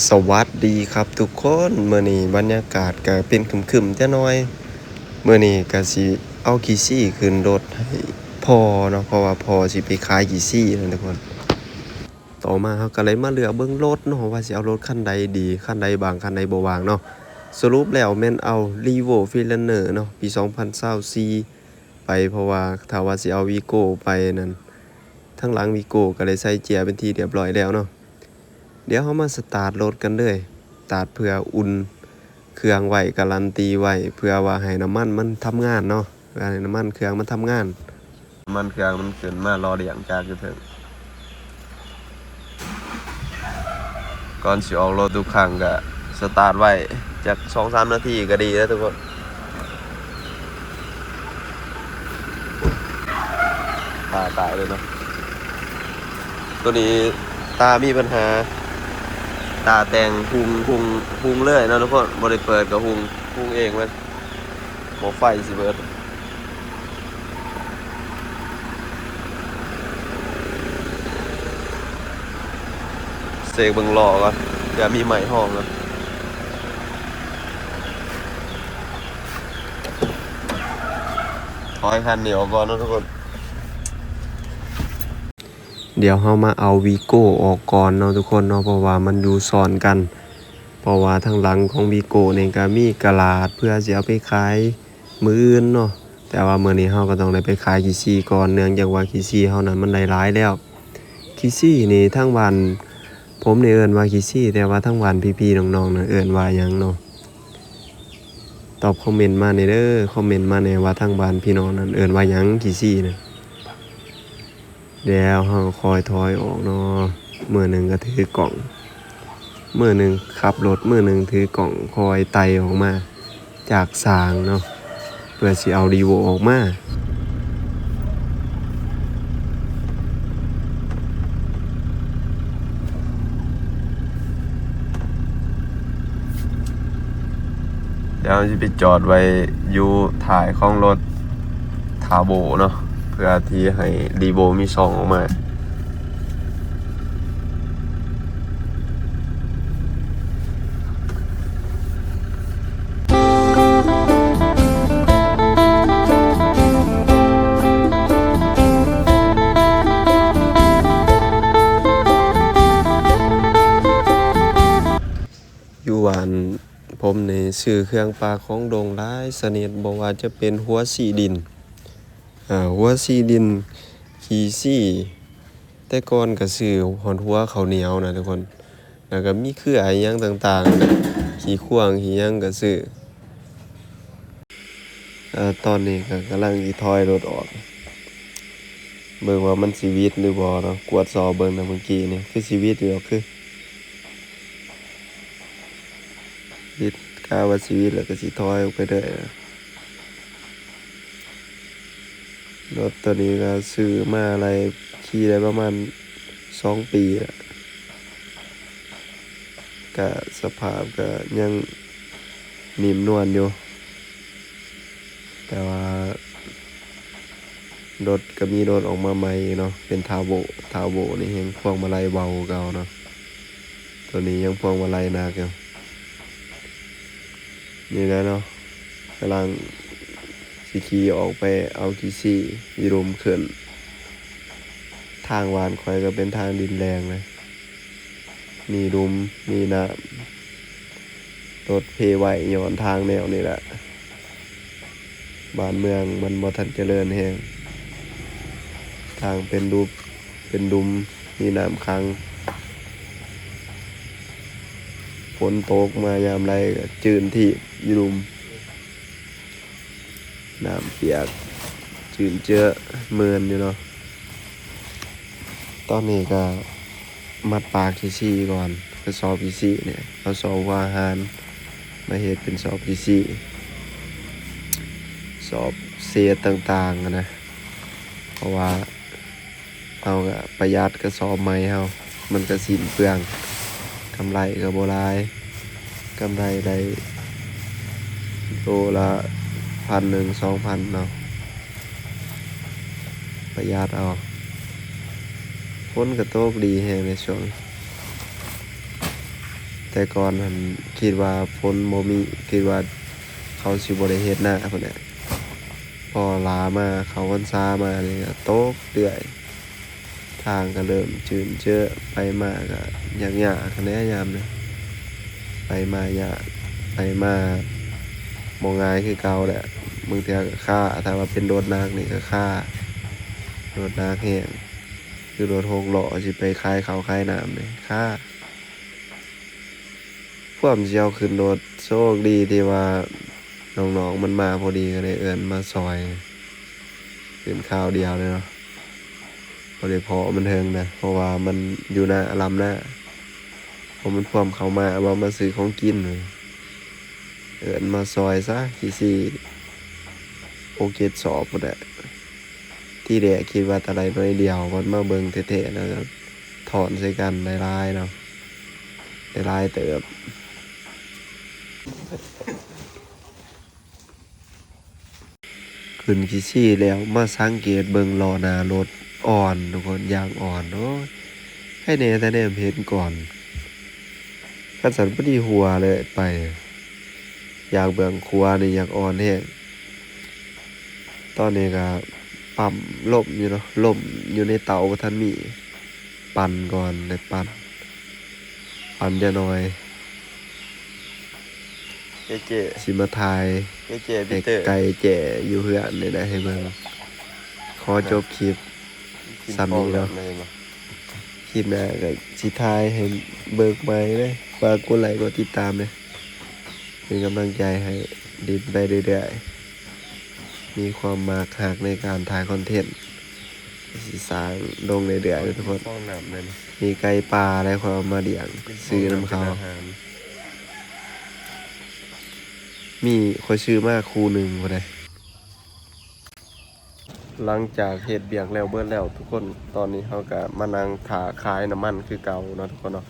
ສະຫວັດດີຄັບທຸກຄົນ, ມື້ນີ້ບັນຍາກາດກະເປັນຄຶມໆຈັກໜ້ອຍ. ມື້ນີ້ກະຊິເອົາຂີ້ຊີຂຶ້ນລົດໃຫ້ພໍ່ເນາະ, ເພາະວ່າພໍ່ຊິໄປຂາຍຂີ້ຊີນະທຸກຄົນ. ຕໍ່ມາເຮົາກະເລີຍມາເລືອກເບິ່ງລົດເນາະ ວ່າຊິເອົາລົດຄັນໃດດີ, ຄັນໃດວ່າງ ຄັນໃດບໍ່ວ່າງເນາະ. ສະຫຼຸບແລ້ວແມ່ນເອົາ Revo Freelander ເນາະ ປີສອງພັນຊາວສີ່ໄປ, ເພາະວ່າຖ້າວ່າຊິເອົາ Vigo ໄປນັ້ນ ທາງຫຼັງ Vigo ກະໄດ້ໃສ່ເຈຍເປັນທີ່ຮຽບຮ້ອຍແລ້ວເນາະ. ດຽວເຮົາມາສະຕາດລົດກັນເລີຍ, ສະຕາດເພື່ອອຸ່ນເຄື່ອງໄວ້, ກາຣັນຕີໄວ້ ເພື່ອວ່າໃຫ້ນ້ຳມັນມັນທຳງານເນາະ, ເພື່ອໃຫ້ນ້ຳມັນເຄື່ອງມັນທຳງານ. ນ້ຳມັນເຄື່ອງມັນຂຶ້ນມາລໍລ້ຽງຈາກຢູ່ເທິງ. ກ່ອນຊິອອກລົດທຸກຄັ້ງກະສະຕາດໄວ້ຈັກສອງສາມນາທີກະດີເດີທຸກຄົນ. ຕາຕາຍເລີຍເນາະ. ໂຕນີ້ຕາມີບັນຫາ, ຕາແຕ່ງຮຸ່ງ ຮຸ່ງ ຮຸ່ງເລີຍເນາະທຸກຄົນ, ບໍ່ໄດ້ເປີດກະຮຸ່ງ ຮຸ່ງເອງມັນ, ໝໍ້ໄຟຊິເບີດ. ເຊັກເບິ່ງລໍ້ກ່ອນ ເພື່ອມີໄມ້ຮອງກ່ອນ. ຖອຍຄັນນີ້ອອກກ່ອນເນາະທຸກຄົນ. ດຽວເຮົາມາເອົາ Vigo ອອກກ່ອນເນາະທຸກຄົນເນາະ, ເພາະວ່າມັນຢູ່ຊ້ອນກັນ. ເພາະວ່າທາງຫຼັງຂອງ Vigo ນີ້ກະມີກະລາດ ເພື່ອຊິເອົາໄປຂາຍມື້ອື່ນເນາະ, ແຕ່ວ່າມື້ນີ້ເຮົາກະຕ້ອງໄດ້ໄປຂາຍຂີ້ຊີກ່ອນ ເນື່ອງຈາກວ່າຂີ້ຊີເຮົານັ້ນມັນໄດ້ຫຼາຍແລ້ວ. ຂີ້ຊີນີ້ທາງບ້ານ ຜົມນີ້ເອີ້ນວ່າຂີ້ຊີ, ແຕ່ວ່າທາງບ້ານພີ່ໆນ້ອງໆນັ້ນເອີ້ນວ່າຫຍັງເນາະ? ຕອບຄອມເມັນມາແດ່ເດີ, ຄອມເມັນມາແດ່ວ່າທາງບ້ານພີ່ນ້ອງນັ້ນເອີ້ນວ່າຫຍັງ ຂີ້ຊີນະ. ແລ້ວເຮົາກະຄ່ອຍຖອຍອອກເນາະ, ມືໜຶ່ງກະຖືກ້ອງ ມືໜຶ່ງຂັບລົດ ມືໜຶ່ງຖືກ້ອງ, ຄ່ອຍໄຕ່ອອກມາຈາກສາງເນາະ ເພື່ອຊິເອົາ Revo ອອກມາ. ດຽວເຮົາຊິໄປຈອດໄວ້ຢູ່ທ້າຍຂອງລົດ Turbo ເນາະ, ເພື່ອທີ່ໃຫ້ Revo ມີຊ່ອງອອກມາ. ຢູ່ບ້ານ ຜົມນີ້ຊື້ເຄື່ອງປ່າຂອງດົງຫຼາຍຊະນິດ, ບໍ່ວ່າຈະເປັນຫົວສີດິນ ອາ ຫົວສີດິນ, ຂີ້ຊີ, ແຕ່ກ່ອນກະຊື້ຮອດຫົວເຂົ້າໜຽວນະທຸກຄົນ, ແລ້ວກະມີເຄືອອີ່ຫຍັງຕ່າງໆ, ຂີ້ຂວ້າງຂີ້ຫຍັງກະຊື້. ອາ ຕອນນີ້ກະກຳລັງຊິຖອຍລົດອອກ ເບິ່ງວ່າມັນຊິຫວິດຫຼືບໍ່ເນາະ, ກວດສອບເບິ່ງນະ ເມື່ອກີ້ນີ້ຄືຊິຫວິດຢູ່ດອກ ຄື ວິດ ກະວ່າຊິຫວິດແລ້ວກະຊິຖອຍອອກໄປເລີຍ. ລົດໂຕນີ້ກະຊື້ມາໄດ້ ຂີ່ໄດ້ປະມານສອງປີແລ້ວ, ກະສະພາບກະຍັງໜິ່ມນວນຢູ່. ແຕ່ວ່າລົດກະມີລົດອອກມາໃໝ່ເນາະ ເປັນ Turbo, Turbo ນີ້ແຮ່ງພວງມາໄລເບົາກວ່າເກົ່າເນາະ, ໂຕນີ້ຍັງພວງມາໄລໜັກຢູ່. ນີ້ແຫຼະເນາະ ກຳລັງຊິຂີ່ອອກໄປເອົາຂີ້ຊີຢູ່ລຸ່ມຂຶ້ນ. ທາງບ້ານຂ້ອຍກະເປັນທາງດິນແດງເລີຍ. ມີລຸ່ມ ມີນ້ຳ, ລົດເພໄວ້ຍ້ອນທາງແນວນີ້ແຫຼະ. ບ້ານເມືອງມັນບໍ່ທັນຈະເລີນແຮງ, ທາງເປັນຫຼຸບ ເປັນຫຼຸມ ມີນ້ຳຂັງ, ຝົນຕົກມາຍາມໃດກະຈືນຖີບຢູ່ລຸ່ມ. ນ້ຳປຽກ ຈືນເຈີ ເມີນຢູ່ເນາະ. ຕອນນີ້ກະມັດປາກຂີ້ຊີກ່ອນ, ກະສອບຂີ້ຊີນີ້ ເອົາສອບຫົວອາຫານມາເຮັດເປັນສອບຂີ້ຊີ, ສອບເສດຕ່າງໆຫັ້ນນະ, ເພາະວ່າ ເຮົາກະປະຢັດກະສອບໄມ້ເຮົາ, ມັນກະສິ້ນເປືອງ, ກຳໄລກະບໍ່ຫຼາຍ, ກຳໄລໄດ້ໂລລະພັນໜຶ່ງ ສອງພັນເນາະ, ປະຢັດເອົາ. ຝົນກະຕົກດີແຮງໃນຊ່ວງ ແຕ່ກ່ອນຫັ້ນຄິດວ່າຝົນບໍ່ມີ ຄິດວ່າເຂົາຊິບໍ່ໄດ້ເຮັດນາພຸ້ນແຫຼະ. ພໍຫຼ້າມາ ເຂົ້າພັນສາມານີ້ກໍຕົກເລື້ອຍ. ທາງກໍເລີ່ມຈືນເຈີ ໄປມາກໍຍາກໆຫັ້ນແຫຼະຍາມນີ້. ໄປມາຍາກ ໄປມາບໍ່ງ່າຍຄືເກົ່າແຫຼະ. ບາງເທື່ອກໍຄາ ຖ້າວ່າເປັນລົດໜັກນີ້ກໍຄາ. ລົດໜັກແຮງ ຄືລົດຫົກລໍ້ ຊິໄປຂາຍເຂົ້າຂາຍນ້ຳນີ້ຄາ. ພວມຊິເອົາຂຶ້ນລົດ ໂຊກດີທີ່ວ່ານ້ອງໆມັນມາພໍດີ ກໍໄດ້ເອີ້ນມາຊ່ອຍ ຂຶ້ນຄາວດຽວເລີຍເນາະ. ບໍ່ໄດ້ພໍ້ມັນເຖິງນະ ເພາະວ່າມັນຢູ່ນາ ລຳນາ. ພໍມັນພວມເຂົ້າມາ ວ່າມາຊື້ຂອງກິນ ເອີ້ນມາຊ່ອຍຊະ ຂີ້ຊີ້ຫົກເຈັດສອບພຸ້ນແຫຼະ. ທີແລກຄິດວ່າຕະໄລໜ້ອຍດຽວ ບັດມາເບິ່ງແທ້ໆແລ້ວ ທ້ອນໃສ່ກັນໄດ້ຫຼາຍເນາະ ໄດ້ຫຼາຍເຕີບ. ຂຶ້ນຂີ້ຊີ້ແລ້ວ ມາສັງເກດເບິ່ງລໍ້ໜ້າລົດອ່ອນທຸກຄົນ ຢາງອ່ອນ. ໂອ້ຍ ໃຄແນ່ແຕ່ແນມເຫັນກ່ອນ ຄັນຊັ້ນພໍດີຫົວເລີຍໄປ. ຢາງເບື້ອງຂວານີ້ຢາກອ່ອນແຮງ. ຕອນນີ້ກໍປ້ຳລົມຢູ່ເນາະ ລົມຢູ່ໃນເຕົາບໍ່ທັນມີ ປັ່ນກ່ອນ ໄດ້ປັ່ນ ປັ່ນຈັກໜ່ອຍ. ເຈ້ໆ ຊິມາຖ່າຍ ເຈ້ໆ ໃຫ້ ປີເຕີ ໄກ່ແຈ້ຢູ່ເຮືອນນີ້ນະໃຫ້ເບິ່ງ. ຂໍຈົບຄລິບ ສ່ຳນີ້ເນາະ. ຄລິບໜ້າກໍຊິຖ່າຍໃຫ້ເບິ່ງໃໝ່ເດີ້. ຝາກກົດໄລກົດຕິດຕາມເດີ້ ເປັນກຳລັງໃຈໃຫ້ດິນໄປເລື້ອຍໆ. ມີຄວາມມັກຮັກໃນການຖ່າຍຄອນເທັນ ຊິສ້າງລົງເລື້ອຍໆເດີ້ທຸກຄົນ. ມີໄກ່ປ່າແລ້ວຂ້ອຍເອົາມາລ້ຽງ ຊື້ນຳເຂົາ. ມີ ຂ້ອຍຊື້ມາຄູ່ໜຶ່ງພຸ້ນເດ້. ຫຼັງຈາກເຮັດວຽກແລ້ວເບິດແລ້ວທຸກຄົນ ຕອນນີ້ເຮົາກໍມານັ່ງຖ້າຂາຍນ້ຳມັນຄືເກົ່າເນາະທຸກຄົນເນາະ.